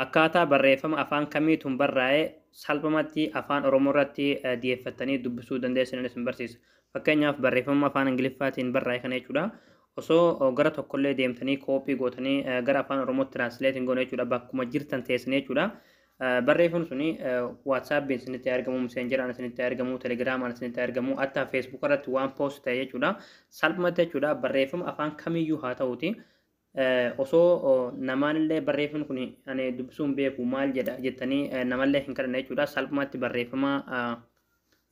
Akkaataa barreeffama afaan kamiituun barraa'ee salphumatti Afaan Oromoo irratti dhiyeeffattanii dubbisuu dandeessan isin barsiisa. Fakkeenyaaf, barreeffama Afaan Ingiliffaatiin barraa'e kana jechuudha. Osoo gara tokkollee deemtanii copy gootanii gara Afaan Oromootti translate hin goone jechuudha. Bakkuma jirtan teessanii jechuudha. Barreeffamni suni WhatsAppiin isinitti argamu, Messengeraan isinitti argamu, Telegramaan isinitti argamu, hatta Facebook irratti waan post ta'e jechuudha. Salphumatti jechuudha, barreeffama afaan kamiyyuu haa ta'uti. Osoo namaan illee barreeffamni kun ani dubbisuun beeku maal jedha jettanii namallee hin kadhanne jechuudha. Salphumatti barreeffama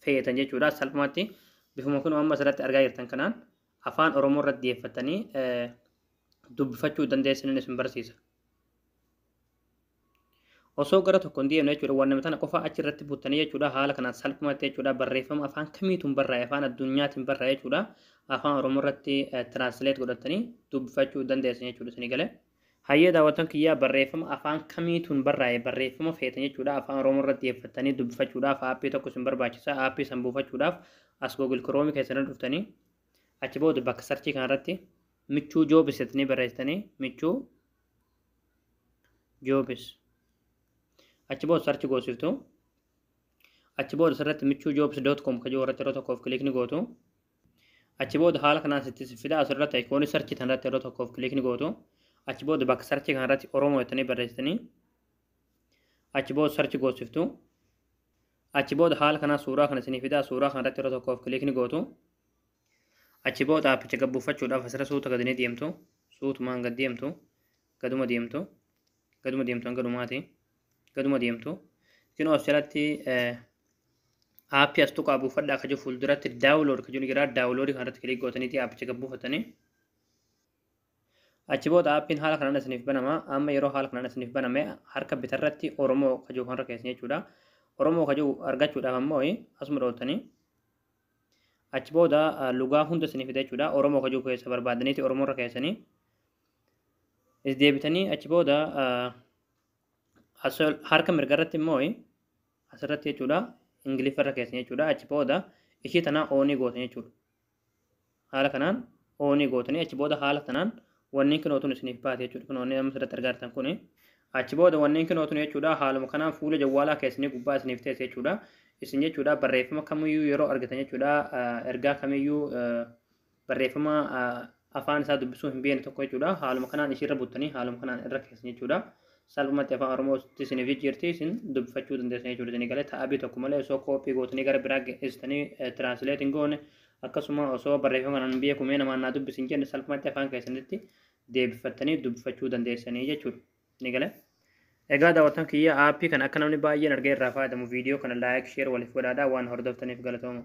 feetan jechuudha. Salphumatti bifuma kun amma asirratti argaa jirtan kanaan Afaan Oromoo irratti dhiyeeffatanii dubbifachuu dandeessan isin barsiisa. Osoo gara tokko hin deemne jechuudha, waan nama tana qofa achi irratti buttanii jechuudha, haala kanaan salphumatti jechuudha, barreeffama afaan kamiituun barraa'e, afaan addunyaatiin barraa'e jechuudha, Afaan Oromoo irratti translate godhatanii dubbifachuu dandeessan jechuudha isinii galee. Hayyee daawwattoon kiyyaa, barreeffama afaan kamiituun barraa'e, barreeffama feetan jechuudha, Afaan Oromoo irratti dhiyeeffatanii dubbifachuudhaaf aappii tokko isin barbaachisa. Aappii san buufachuudhaaf as Google Chrome keessanii dhuftanii, achi booda bakka search kanarratti Michuu Jobs jettanii barreessitanii, Michuu Jobs, achi booda search goosiftu. Achi booda asirratti michuujobs.com ka jiru irratti yeroo tokkoof click ni gootu. Achi booda haala kanaan sitti si fida. Asirratti icon search tanarratti yeroo tokkoof click ni gootu. Achi booda bakka search kanarratti Oromoo jettanii barreessitanii, achi booda search goosiftu. Achi booda haala kanaan suuraa kana isinii fida. Suuraa kanarratti yeroo tokkoof click ni gootu. Achi booda aappicha gabbuufachuudhaaf asirra suuta gadi ni deemtu. Suutumaan gad deemtu, gaduma deemtu, gaduma deemtu, hanga dhumaati gaduma deemtu. Kunoo as jalatti aappii as tuqaa buufadhaa ka jiru fuulduratti download ka jiru jira. Download kanarratti click gootaniiti aappicha gabbuufatanii. Achi booda aappiin haala kanaan isiniif banama. Amma yeroo haala kanaan isiniif baname, harka bitarratti Oromoo ka jiru kanarra keessan jechuudha. Oromoo ka jiru argachuudhaaf ammoo asuma dhooltanii, achi booda lugaa hunda isiniif fida jechuudha. Oromoo ka jiru keessa barbaadaniiti Oromoo irra keessanii is deebitanii, achi booda harka mirgarratti immoo asirratti jechuudha, Ingiliffa irra keessan jechuudha. Achi booda ishii tana on gootan jechuudha. Haala kanaan on gootanii, achi booda haala kanaan wanni kinootun isiniif baate jechuudha. Kun wanni amma asirratti argaa jirtan kuni. Achi booda wanni kinootun jechuudha, haaluma kanaan fuula jawwaalaa keessanii gubbaa isiniif teesse jechuudha. Isin jechuudha, barreeffama kamiyyuu yeroo argatan jechuudha, ergaa kamiyyuu, barreeffama afaan isaa dubbisuu hin beekne tokko jechuudha, haaluma kanaan ishiirra buttanii haaluma kanaan irra keessan jechuudha. Salphumatti Afaan Oromootti isiniif jijjiirti, isin dubbifachuu dandeessan jechuudha. Isinii galee? Ta'abii tokko malee, osoo copy gootanii gara biraa geessitanii translate hin goone, akkasuma osoo barreeffama kanaan beeku mee namaan naa dubbisi hin jenne, salphumatti afaan keessanitti deebifattanii dubbifachuu dandeessanii jechuudha. Ni galee? Egaa daawwattoon kiyya, aappii kana akka namni baay'een argee irraa fayyadamu viidiyoo kana like, share waliif godhaadhaa. Waan hordoftaniif galatooma.